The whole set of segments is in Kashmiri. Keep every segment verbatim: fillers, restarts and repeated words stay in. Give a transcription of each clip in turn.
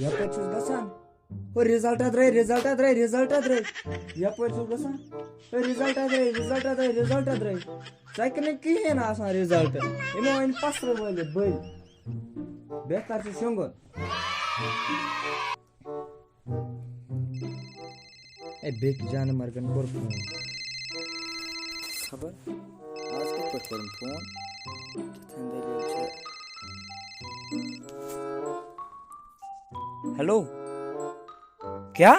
یپٲرۍ چھُس گژھان، ہو، رِزلٹ درٛاے، رِزلٹ درٛاے، رِزلٹ درٛاے۔ یپٲرۍ چھُس گژھان، ہو، رِزلٹ درٛاے، رِزلٹ درٛاے، رِزلٹ درٛاے۔ ژَکہِ نہٕ کِہیٖنۍ آسان رِزلٹ۔ یِمو أنۍ پَسرٕ وٲلِتھ بٔلۍ۔ بہتر چھُ شۄنٛگُن۔ اے، بیٚکہِ جانہٕ مرگن کوٚر فون۔ خبر آز کِتھ پٲٹھۍ کوٚرُن فون؟ کِتھ کٔنۍ دٔلیٖل چھِ؟ ہیلو، کیٛاہ؟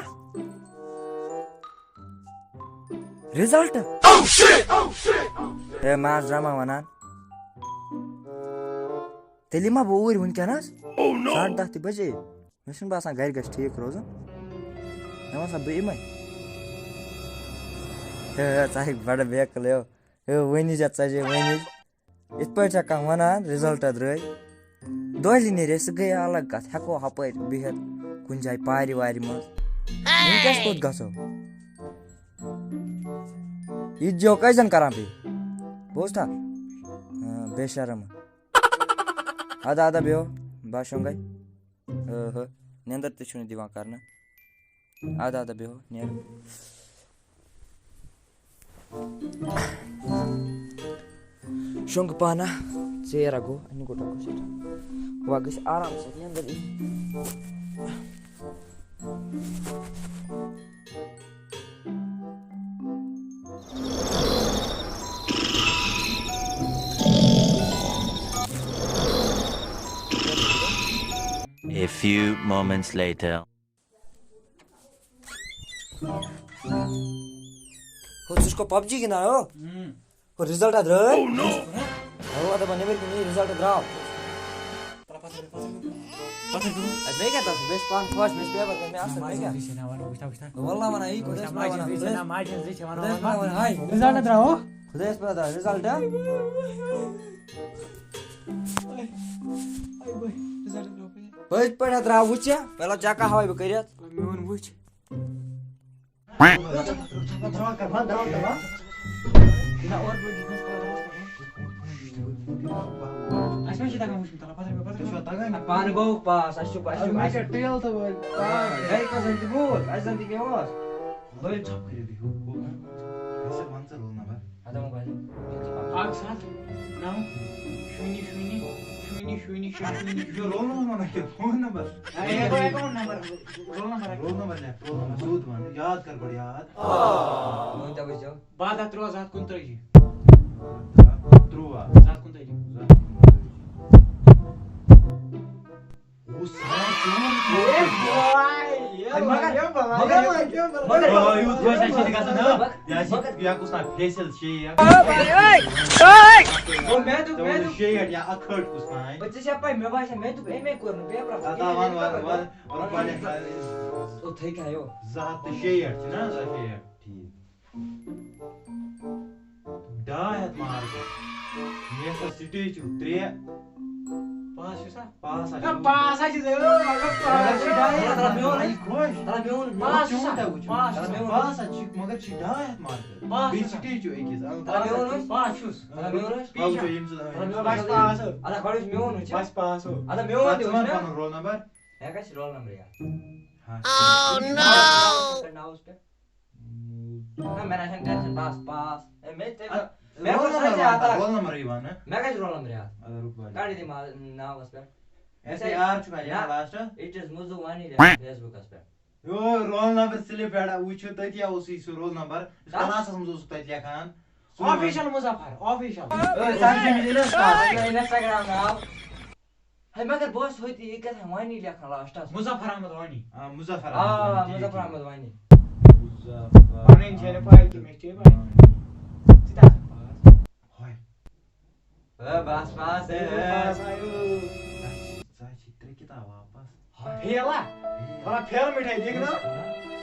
رِزلٹ؟ ہے، مےٚ آس ڈرٛاما وَنان۔ تیٚلہِ یِما بہٕ اوٗرۍ وٕنکیٚنَس؟ ساڑٕ دَہ تہِ بَجے۔ مےٚ چھُنہٕ باسان گَرِ گژھِ ٹھیٖک روزُن۔ مےٚ باسان بہٕ یِمَے۔ ہے، ژٕ ہیٚکھ بَڑٕ بیکٕل یو۔ ہے، وٕنِج یا ژَجے وٕنِج۔ یِتھ پٲٹھۍ چھا کانٛہہ وَنان، رِزَلٹ درٛٲے۔ دۄہلہِ نیرِ ہے، سُہ گٔیے الگ کَتھ۔ ہٮ۪کو ہَپٲرۍ بِہِتھ کُنہِ جایہِ پارِ وارِ منٛز۔ وٕنکٮ۪س کوٚت گژھو؟ یہِ جوک ٲسۍ زَن کَران بیٚیہِ۔ بوٗزتھا؟ ہاں، بے شرم۔ اَدٕ، اَدٕ بیٚہو، بہٕ ہا شۄنٛگَے۔ ٲہہ، نیٚنٛدٕر تہِ چھُنہٕ دِوان کرنہٕ۔ اَدٕ، اَدٕ بیٚہو، نیرو۔ شۄنٛگہٕ پانہ، ژیر ہا گوٚو، اَنہِ گوٚو ٹۄکُر سۭتۍ۔ وۄنۍ گٔژھ آرام سۭتۍ نیٚنٛدٕر یِنۍ۔ A few moments later. ہو، ژٕ چھُکھ پب جی گِنٛدان، ہو؟ ہو، رِزلٹ ہا درٛاے۔ ہو، اَدٕ دَپان، نیٚبٕرۍ کِنۍ یی رِزلٹ درٛاو۔ پَتھَر، پَتھَر، پَتھَر۔ اَدٕ مےٚ کیٛاہ تَتھ سۭتۍ؟ مےٚ چھِ پانہٕ خۄش، مےٚ چھِ پیپر، مےٚ اَصٕل، مےٚ کیٛاہ؟ وٕچھتھا، وٕچھتھا۔ وَللہ وَنان، یی خۄدایَس پَناہ وَنان۔ خۄدایَس پَناہ وَنان۔ رِزلٹ درٛاو۔ خۄدایَس پَناہ درٛاو، رِزلٹ۔ پٔزۍ پٲٹھۍ ہا درٛاو، وٕچھ ژےٚ؟ پہلا چیک ہاوَے بہٕ کٔرِتھ۔ میون وٕچھ۔ اَسہِ ما چھِ تَگان وٕچھُن، تَلہ، پَتھَر پٮ۪ٹھ، پَتھَر پٮ۪ٹھ۔ پانہٕ گوٚو پاس، اَسہِ چھُ، اَسہِ چھُ، مےٚ چھِ ٹُوٮ۪لتھٕ وٲلۍ پاس۔ گَرِ کَس زَن تہِ بوٗز، اَسہِ زَن تہِ کیٛاہ اوس؟ لٲگۍ ژھۄپہٕ کٔرِو تُہۍ ہُہ، ہُہ، ہُہ۔ ژٕ وَن ژٕ رول نمبر۔ اَدٕ وۄنۍ بَنہِ۔ اَکھ سَتھ نَو شوٗنہِ شوٗنہِ شوٗنہِ شوٗنہِ شوٗنہِ شوٗنہِ۔ یہِ چھُ رول نمبر وَنان کِنہٕ فون نمبر؟ اے، یہِ گوٚو account number. Roll number. Roll number لیکھ، رول نمبر سیوٚد وَن، یاد کر گۄڈٕ یاد۔ وۄنۍ تہِ وٕچھو۔ باہ دَہ تُرٛواہ زٕ ہَتھ کُنتٲجی۔ زٕ ہَتھ کُنترٛواہ۔ زٕ ہَتھ کُنتٲجی۔ زٕ ہَتھ کُنتٲجی۔ وُہ ساس ژور ہتھ۔ اے بھائی، اے مگر، بھائی، اے بھائی، مگر، اے بھائی۔ مگر، آ، یوٗت خۄش چھِ گژھان، ہا؟ مگر، یہِ آسہِ، مگر یہِ کُس تام فیشل شیک۔ او بھائی، اوے، اوے۔ او، مےٚ دوٚپ، ژےٚ مےٚ ووٚنُتھ دوٚپ۔ شیٹھ یا اَکہٲٹھ کُس تام۔ بہٕ ژےٚ چھےٚ پَے، مےٚ باسان، مےٚ دوٚپ اَمے کوٚر نہٕ پیپرَس اَدا کِہیٖنۍ، وَن، وَن، مےٚ وَن، وَن، وَن۔ او، تھٔکۍ ہا، یو۔ زٕ ہَتھ تہٕ شیٹھ چھِ نا، زٕ ہَتھ شیٹھ۔ ٹھیٖک۔ ڈاے ہَتھ مارکہٕ۔ میتھَس سٹیچوٗ ترٛےٚ۔ پاس چھُ سا؟ پاس ہا نہ، چھُ۔ پاس ہا چھُ ضروٗر، مگر پاس مگر چھُ چھُ ڈاے ہَتھ تَلہ میون مارکہٕ۔ ہے۔ خۄش۔ تَلہ میون۔ پاس چھُ سا؟ کوٗتاہ وٕچھُن؟ پاس چھُ سا؟ پاس ہا چھُ، مگر چھُ ڈاے ہَتھ مارکہٕ۔ پاس بیٚیہِ چھُ سا؟ سٹیچوٗ أکِس۔ اَدٕ تَلہ میون۔ پاس چھُس۔ تَلہ میون۔ پی وٕچھو جا۔ ییٚمہِ سۭتۍ تَلہ میون۔ بَس پاس ہو۔ اَدٕ گۄڈٕ وٕچھ میون وٕچھ۔ بَس پاس ہو۔ اَدٕ میون تَتھ تہِ ژٕ وَن وٕچھ نا۔ پَنُن رول نمبر۔ مےٚ کَتہِ چھِ رول نمبر یاد؟ ہا۔ Oh no! ناوَس پٮ۪ٹھ۔ نہ، مےٚ نہ چھَنہٕ ٹٮ۪نشَن، بَس پاس۔ اے، مےٚ تہِ، اَدٕ مےٚ رول کوٚر نمبر سَے وَن، یاد اَتھ۔ رول نمبرٕے وَن، ہہ؟ مےٚ کَتہِ چھُ رول نمبر یاد؟ اَدٕ رُک وَن۔ کَڑ یہِ ما-، ناوَس پٮ۪ٹھ۔ ایس اے آر چھُ کَتہِ نہ۔ لاسٹ؟ It is مُزوٗ وانی لیکھان فیس بُکَس پٮ۪ٹھ۔ یو، رول نمبر سِلِپ پٮ۪ٹھ وٕچھِو، تٔتی اوسُے سُہ رول نمبر۔ کَتھ؟ کلاسَس منٛز اوسُکھ تَتہِ لیکھان۔ سُہ آفیشل مُظفر، آفیشل۔ اے، سَمجھے مےٚ ییٚلہِ حظ کَتھ۔ اے، مےٚ Instagram ناو۔ ہے، مگر بہٕ اوسُس ہوٚتہِ، یہِ کیٛاہ تھام وانی لیکھان لاسٹَس۔ مظفر احمد وانی۔ آ، مظفر آ، احمد وانی، ٹھیٖک، مظفر ٹھیٖک۔ احمد وانی۔ مظفر۔ پَنٕنۍ چھےٚ نہٕ پَے کینٛہہ، مےٚ چھِ پَے۔ ژٕ تہِ آسَکھ پاس۔ ہاے۔ اے، بس پاس، اے، اے۔ پاس آیو۔ ژٕ ہا چھی ترٛےٚ کِتاب واپس۔ ہاے۔ فیل ہا؟ فیل۔ وَلہٕ فیل مِٹھٲے دِکھ نا۔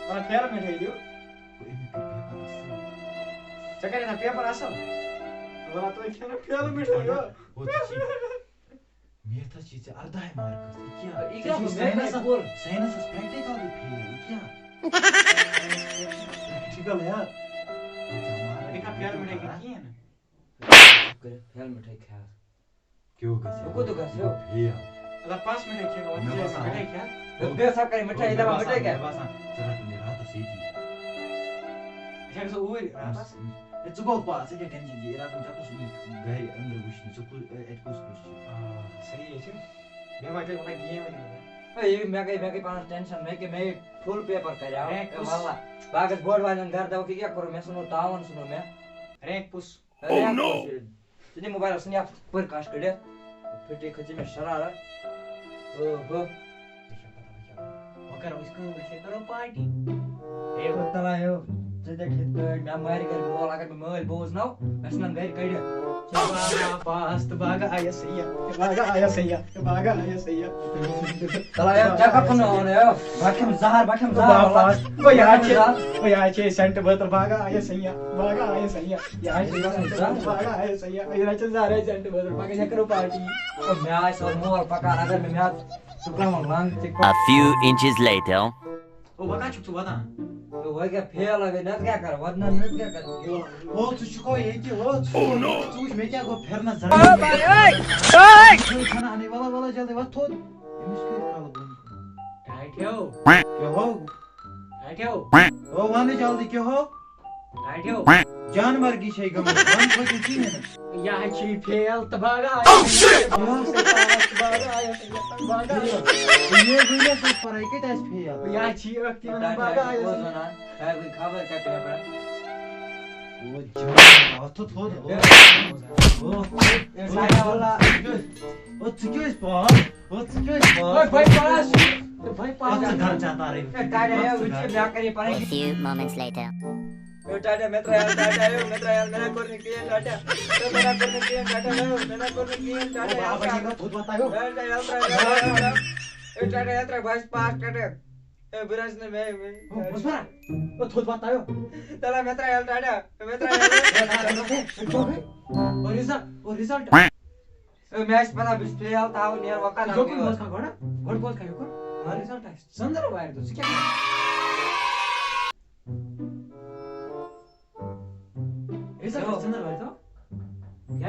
وَلہٕ فیل مِٹھٲے دِو۔ گوٚو أمۍ کٔر پیپر اَصٕل۔ ژےٚ کَرے نا پیپر اَصٕل؟ وَلہٕ تُہۍ کھیٚنو فیل مِٹھٲے، ہو۔ ہو، ژٕ چھی۔ میتھس چھی ژےٚ اَرداہے مارکٕس، یہِ کیٛاہ؟ یہِ کیٛاہ ژےٚ چھُے گوٚو؟ میتھس ساینسس، کوٚر۔ ساینسس پرٛیکٹیکل تہِ فیل، یہِ کیٛاہ؟ پرٛیکٹیکل، یار۔ یہِ کیٛاہ مارکٕس؟ یہِ کیٛاہ فیل مِٹھٲے کِنہٕ کِہیٖنۍ نہٕ؟ کٔرِتھ فیل مِٹھٲے کھیٚتھ۔ کیٛاہ گژھِ؟ بہٕ کوٚت گژھٕ؟ فیل۔ مطلب پانٛژھ مِنٹ کھٮ۪ن، وۄنۍ مےٚ چھِ باسان، مِٹھٲے کھٮ۪ن۔ مےٚ باسان، بیٚیہِ اوس اَپٲرۍ مِٹھٲے مےٚ کھٮ۪ن۔ باسان، مےٚ باسان، ژٕ رَٹھ وٕنہِ راتَس ییٚتی۔ أسۍ ہٮ۪کو سُہ اوٗرۍ راتَس۔ ژٕ گوٚو پاس، ژٕ کیٛاہ ٹٮ۪نشَن چھِ؟ یہِ راتَس ژےٚ کُس یی گَرِ أنٛدرٕ وٕچھنہِ؟ ژٕ کُس، اَتہِ کُس کُس چھُ؟ آ، صحیح ہے چھُ۔ بیٚیہِ وۄنۍ تۄہہِ وَنان گیم ویم۔ ہے، یہِ مےٚ گٔے، مےٚ گٔے پانَس ٹٮ۪نشَن، مےٚ کیٛاہ، مےٚ یہِ فُل پیپَر کَریٛاو۔ رینک ہے، کُس؟ واللہ۔ بہٕ اگر بورڈ والٮ۪ن گَرٕ دَپَکھ، یہِ کیٛاہ کوٚرُو مےٚ؟ ژھٕنو تاوَن، ژھٕنو مےٚ۔ رینک کُس؟ رینک کُس؟ ژٕ دِ موبایلَس ژھٕن یَتھ پٔر کَش کٔڑِتھ۔ پھٕٹے کھٔژ مےٚ شرارت۔ اوہو۔ وۄنۍ کَرو أسۍ کٲم، أسۍ ہے کَرو پارٹی۔ اے وۄنۍ تَلہ ہیو، ژٕ دِ یِتھ پٲٹھۍ، مےٚ مارِ گَرِ مول، اگر مےٚ مٲلۍ بوزنو، مےٚ ژھٕنَن گَرِ کٔڑِتھ۔ پاس تہٕ باغا آیا سیا، باغا آیا سیا، باغا آیا سیا۔ تَلہ ہیو، ژےٚ کَتھ کُن اوٚن ہیو؟ بہٕ کھٮ۪مہٕ زَہر، بہٕ کھٮ۪مہٕ زَہر۔ پاس، بہٕ یاد چھِ، بہٕ یاد چھِ سینٹ بٲتل، باغا آیا سیا، باغا آیا سیا۔ یاد چھِ سینٹ بٲتل، باغا آیا سیا۔ یہِ رَچھِ زَہر سینٹ بٲتل، باغا یہِ کَرو پارٹی۔ مےٚ آسہِ اورٕ مول پَکان، اگر نہٕ مےٚ اَتھ ژٕ کَمَن لنٛگ ژٕ A few inches later. او وۄنۍ کَتہِ چھُکھ ژٕ وَدان؟ تہٕ وۄنۍ کیٛاہ فیل اَگَے نَتہٕ کیٛاہ کَرٕ وَدنَس نَتہٕ کیٛاہ کَرٕ؟ ہو ژٕ چھُکھ ییٚتہِ، ہو ژٕ ژٕ وٕچھ مےٚ کیٛاہ گوٚو پھِرنَس زَرَس۔ وَلہٕ وَلہٕ جلدی وَتھ تھوٚد۔ أمِس کیٛاہ کَلہٕ بۄن؟ ٹاٹھیو، کیٛاہ ہو؟ ٹاٹھیو، ہو وَنہٕ جلدی کیٛاہ ہو؟ ٹاٹھیو۔ جانوَرگی چھے گٔمٕژ، وَنہٕ کھوٚتُے ژٕے مےٚ۔ یہِ حظ چھِ یہِ فیل تہٕ باغا۔ Oh shit! باغا آیا سیا، باغا آیا سیا۔ یہِ حظ ؤنِو سا پَرَے کَتہِ آسہِ فیل؟ یہِ حظ چھِ یہِ أکھتٕے وَنان باغا آیا سیا۔ خبر کیٛاہ پیپر۔ او جان، اَتھ تھوٚد تھوٚد۔ او، او، او، ژٕ کیٛاہ ٲسۍ پاس؟ او، ژٕ کیٛاہ ٲسۍ پاس؟ اوے، بھائی پاس۔ بھائی پاس۔ او، ژٕ گَرٕ چاتا رہی۔ اے، ٹاٹا، اے، وٕچھ، مےٚ کَرے پَنٕنۍ۔ A few moments later. A, Tata, مےٚ ترٛایو، ٹاٹا، اے، مےٚ ترٛایو، مےٚ نہ کوٚر نہٕ کِہیٖنۍ، ٹاٹا۔ اے، مےٚ نہ کوٚر نہٕ کِہیٖنۍ، ٹاٹا، اے، مےٚ نہ کوٚر نہٕ کِہیٖنۍ، ٹاٹا، او، بابا، یَلہٕ یہِ گوٚو تھوٚد وَتایو۔ ٹاٹا، یَلہٕ ترٛاو، ٹاٹا، یَلہٕ ترٛاو۔ اے، ٹاٹا، یَلہٕ ترٛاو، بہٕ حظ چھُس پاس، ٹاٹا۔ اے، بہٕ حظ چھُس نہٕ مےٚ، مےٚ۔ او، بوز پَرا۔ او، تھوٚد وَتایو۔ تَلہ، مےٚ ترٛایو، ٹاٹا، مےٚ ترٛایو۔ او، رِزَلٹ، او، رِزَلٹ۔ اے، مےٚ حظ چھِ پَتہ، بہٕ چھُس فیل تھاوُن، نیر وۄنۍ کَتھ یوکُن اَکھ بوز کھا گۄڈٕ، گۄڈٕ بوز کھا یوکُن۔ آ، رِزَلٹ آسہِ۔ ژٔنٛدٕر وارِ دۄہ، ژٕ کیٛاہ کَرَکھ؟ رِزَلٹ آسہِ ژٔنٛدٕر وارِ دۄہ۔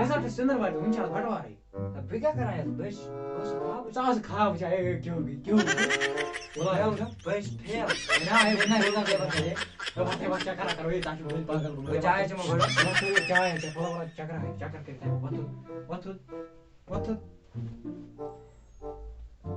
رِزَلٹ آسہِ ژٔنٛدٕر وارِ دۄہ، وٕنہِ چھِ آز بَٹوارٕے۔ نہ، بہٕ کیٛاہ کَران یَتھ؟ بہٕ حظ چھُس، بہٕ اوسُس خواب۔ ژٕ آس خواب وٕچھان، اے، اے، کیوں گٔے، کیوں گٔے؟ وَلہٕ، مےٚ ووٚن، بہٕ حظ چھُس فیل۔ نہ، اے، نہ، رِزَلٹ آسہِ بَٹوارٕے۔ ہے، وۄتھ، ہے، وۄتھ، چکر اَکھ کَرو، ہے، تَتھ چھُ وٕنہِ پَگل گوٚمُت۔ بہٕ چاے چٮ۪مہٕ گۄڈٕ۔ وۄتھ، ہے، چاے چےٚ، وَلہٕ، وَلہٕ، چکر اَکھ، چکر کٔرِتھ، ہے، وۄتھ، وۄتھ، وۄتھ۔